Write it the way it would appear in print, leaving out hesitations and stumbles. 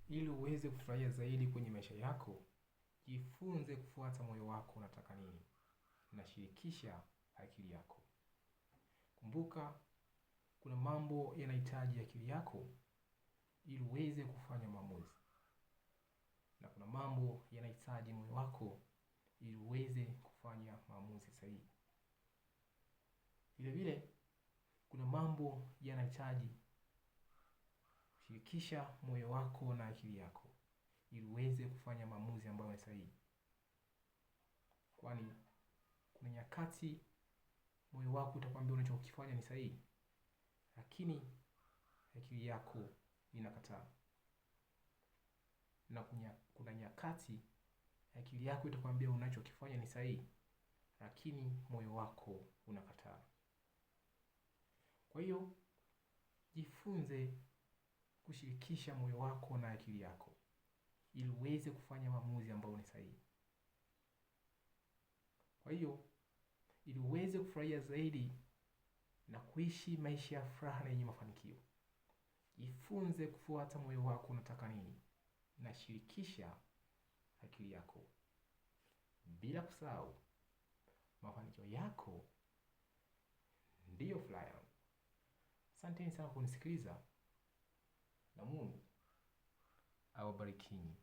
Ili uweze kufurahia zaidi kwenye maisha yako, jifunze kufuata moyo wako unataka nini, na shirikisha akili yako. Kumbuka, kuna mambo yanahitaji akili yako ili uweze kufanya maamuzi, na kuna mambo yanahitaji moyo wako ili uweze kufanya maamuzi sahihi. Vile vile kuna mambo yanahitaji kushirikisha moyo wako na akili yako ili uweze kufanya maamuzi ambayo ni sahihi, kwani kuna nyakati moyo wako utakwambia unachokifanya ni sahihi, lakini akili yako inakataa, na kuna nyakati akili yako itakwambia unachokifanya ni sahihi, lakini moyo wako unakataa. Kwa hiyo jifunze kushirikisha moyo wako na akili yako ili uweze kufanya maamuzi ambayo ni sahihi. Kwa hiyo ili uweze kufurahia zaidi na kuishi maisha ya furaha na yenye mafanikio, jifunze kufuata moyo wako unataka nini, na shirikisha akili yako, bila kusahau mafanikio yako ndiyo furaha yangu. Asanteni sana kunisikiliza na Mungu awabarikini.